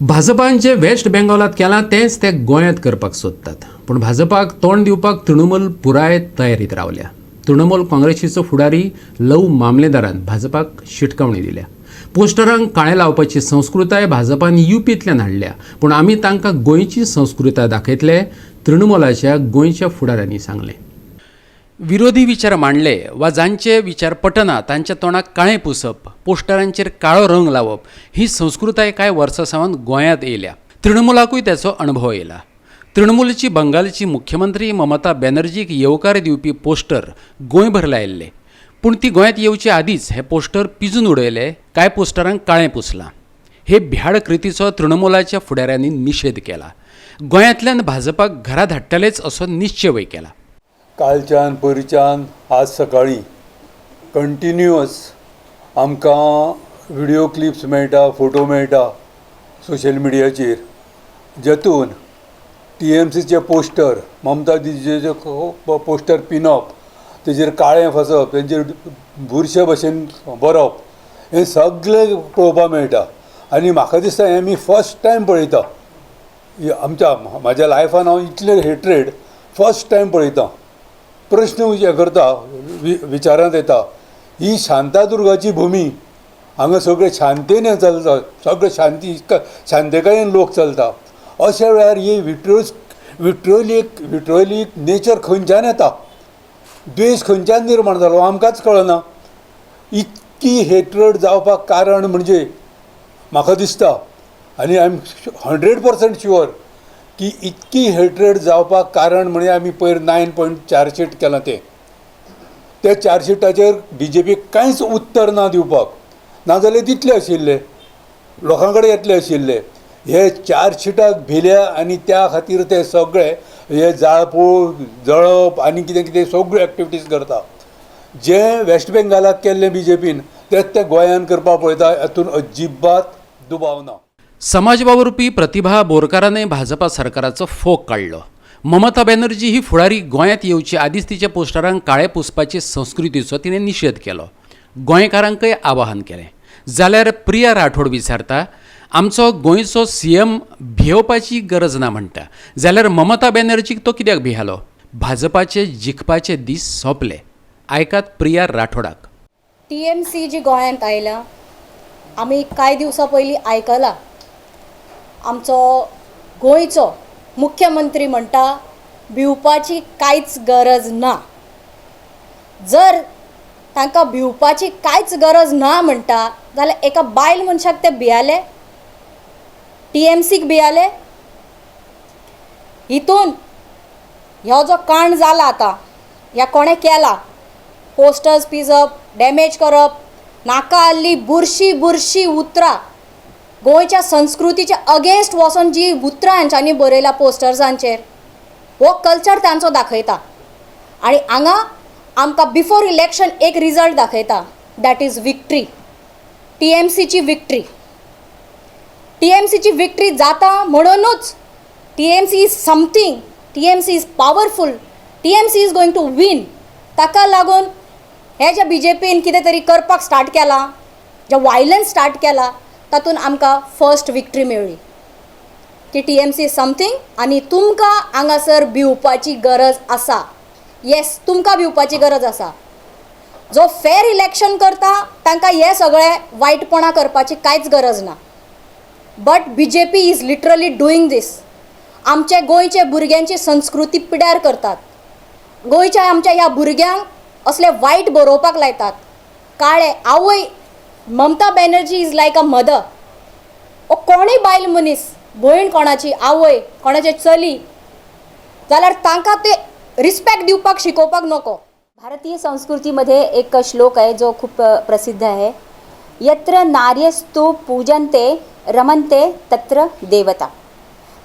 भाजपान जें वेस्ट बेंगॉलांत केलां तेंच ते गोंयांत करपाक सोदतात, पूण भाजपाक तोंड दिवपाक तृणमूल पुराय तयारीत रावल्या. तृणमूल काँग्रेसीचो फुडारी लव मामलेदारान भाजपाक शिटकावणी दिल्या. पोस्टरांक काळें लावपाची संस्कृताय भाजपान युपींतल्यान हाडल्या, पूण आमी तांकां गोंयची संस्कृताय दाखयतले, तृणमूलाच्या गोंयच्या फुडाऱ्यांनी सांगलें. विरोधी विचार मांडले वा जांचे विचार पटना तांच्या तोंडाक काळें पुसप, पोस्टरांचेर काळो रंग लावप ही संस्कृताय कांय वर्सां सावन गोंयांत येयल्या. तृणमूलाकूय त्याचो अणभव येयला. तृणमूलची बंगालची मुख्यमंत्री ममता बॅनर्जीक येवकार दिवपी पोस्टर गोंयभर लायिल्ले, पूण ती गोंयांत येवचे आदींच हे पोस्टर पिजून उडयले. कांय पोस्टरांक काळें पुसलां. हे भ्याड कृतीचो तृणमूलाच्या फुडाऱ्यांनी निशेध केला. गोंयांतल्यान भाजपाक घरा धाडटलेच असो निश्चेवय केला. कालच्यान परच्यान आज सकाळीं कंटिन्युअस आमकां विडियो क्लिप्स मेळटा, फोटो मेळटा सोशल मिडियाचेर, जेतून टीएमसीचे पोस्टर, ममता दिदीचे पोस्टर पिनप, तेजेर काळें फासप, तेंचेर बुरशे भशेन बरोवप, हें सगळें पळोवपाक मेळटा. आनी म्हाका दिसता हें आमी फर्स्ट टायम पळयता. आमच्या म्हाज्या लायफान हांव इतलें हेट्रेड फर्स्ट टायम पळयता. प्रश्न हें करता, विचारांत येता, ही शांतादुर्गाची भुमी, हांगा सगळें शांतेन हें चलता, सगळें शांती शांतकायेन लोक चलता. अशा वेळार ही विट्रोलीक विट्रोलीक नेचर खंयच्यान येता, द्वेश खंयच्यान निर्माण जालो आमकांच कळना. इतकी हेट्रड जावपाक कारण म्हणजे म्हाका दिसता, आनी I am 100% sure की इतकी हेट्रेड जावपाक कारण म्हणजे आमी पयर 9 पॉयंट चार्जशीट केलां तें. त्या चार्जशिटाचेर बीजेपीक कांयच उत्तर ना दिवपाक, नाजाल्यार दितले आशिल्ले, लोकां कडेन येतले आशिल्ले. हे चार्जशिटाक भिल्या आनी त्या खातीर ते सगळे हे जाळपोळ जळप आनी कितें कितें सगळ्यो एक्टिविटीज करता. जें वेस्ट बेंगालाक केल्लें बीजेपीन तेंच ते गोंयान करपाक पळयता, हातून अजिबात दुबाव ना. समाज वावुरपी प्रतिभा बोरकारानय भाजपा सरकाराचो फोग काडलो. ममता बॅनर्जी ही फुडारी गोंयांत येवचे आदींच तिच्या पोस्टरांक काळे पुसपाचे संस्कृतीचो तिणें निशेध केलो. गोंयकारांकय आवाहन केलें. जाल्यार प्रिया राठोड विचारता, आमचो गोंयचो सीएम भियोवपाची गरज ना म्हणटा, जाल्यार ममता बॅनर्जीक तो कित्याक भियालो? भाजपाचे जिखपाचे दीस सोंपले. आयकात प्रिया राठोडाक. टीएमसी जी गोंयांत आयल्या, आमी कांय दिवसां पयलीं आयकलां, आमचो गोंयचो मुख्यमंत्री म्हणटा भिवपाची कांयच गरज ना. जर तांकां भिवपाची कांयच गरज ना म्हणटा जाल्यार एका बायल मनशाक ते भियाले, टीएमसीक भियाले. हितून ह्यो जो कांड जाला आतां, ह्या कोणें केला, पोस्टर्स पिजप, डॅमेज करप, नाका आहली बुरशी बुरशी उतरां, गोंयच्या संस्कृतीच्या अगेन्स्ट वचोन जी उतरां हेंच्यांनी बरयल्या पोस्टर्सांचेर, हो कल्चर तांचो दाखयता. आनी हांगा आमकां बिफोर इलेक्शन एक रिजल्ट दाखयता, that is victory, टीएमसीची विक्ट्री. टीएमसीची विक्ट्री जाता म्हणूनच TMC is something, TMC is powerful, TMC is going to win. ताका लागून हे जे बीजेपीन कितें तरी करपाक स्टार्ट केलां, जे वायलन्स स्टार्ट केला, तातूंत आमकां फर्स्ट विक्ट्री मेळ्ळी की टीएमसी is something. आनी तुमकां हांगासर भिवपाची गरज आसा. येस, तुमकां भिवपाची गरज आसा. जो फेर इलेक्शन करता तांकां हे सगळे वायटपणां करपाची कांयच गरज ना, but BJP is literally doing this. आमचे गोंयचे भुरग्यांची संस्कृती पिड्यार करतात. गोंयच्या आमच्या ह्या भुरग्यांक असले वायट बरोवपाक लायतात, काळे. आवय Mamata Banerjee is like a mother. ओ कोणूय बायल मनीस, भयण कोणाची, आवय कोणाचे, चली जाल्यार तांकां ते रिस्पेक्ट दिवपाक शिकोवपाक नको? भारतीय संस्कृतीमध्ये एक श्लोक आहे जो खूप प्रसिद्ध आहे, यत्र नार्यस्तु पूजन्ते रमन्ते तत्र देवता.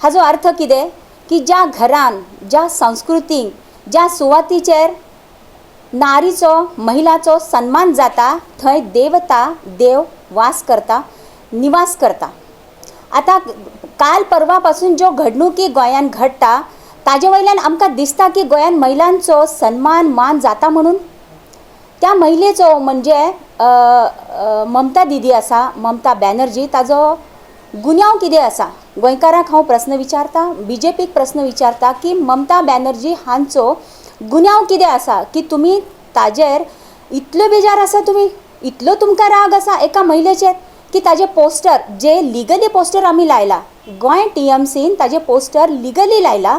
हाजो अर्थ कितें की ज्या घरान, ज्या संस्कृतीन, ज्या सुवातीचेर नारीचो, महिलाचो सन्मान जाता, थंय देवता, देव वास करता, निवास करता. आतां काल परवा पासून ज्यो घडणुकी गोंयान घडटा ताजे वयल्यान आमकां दिसता की गोंयान महिलांचो सन्मान, मान जाता म्हणून? त्या महिलेचो म्हणजे ममता दिदी आसा, ममता बॅनर्जी, ताजो गुन्यांव कितें आसा? गोंयकारांक हांव प्रस्न विचारता, बी जे पीक प्रस्न विचारता की ममता बॅनर्जी हांचो गुन्यांव कितें आसा की तुमी ताजेर इतल्यो बेजार आसा, तुमी इतलो तुमकां राग आसा एका महिलेचेर की ताजे पोस्टर जे लिगली पोस्टर आमी लायला, गोंय टी एम सीन ताजे पोस्टर लिगली लायला,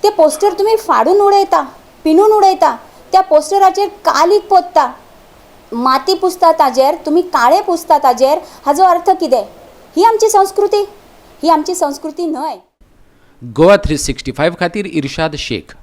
ते पोस्टर तुमी फाडून उडयता, पिनून उडयता, त्या पोस्टराचेर कालीक पोत्ता, माती पुसता, ताजेर तुमी काळें पुसता ताजेर. हाजो अर्थ कितें? ही आमची संस्कृती? ही आमची संस्कृती न्हय. गोवा 365 खातीर इर्शाद शेख.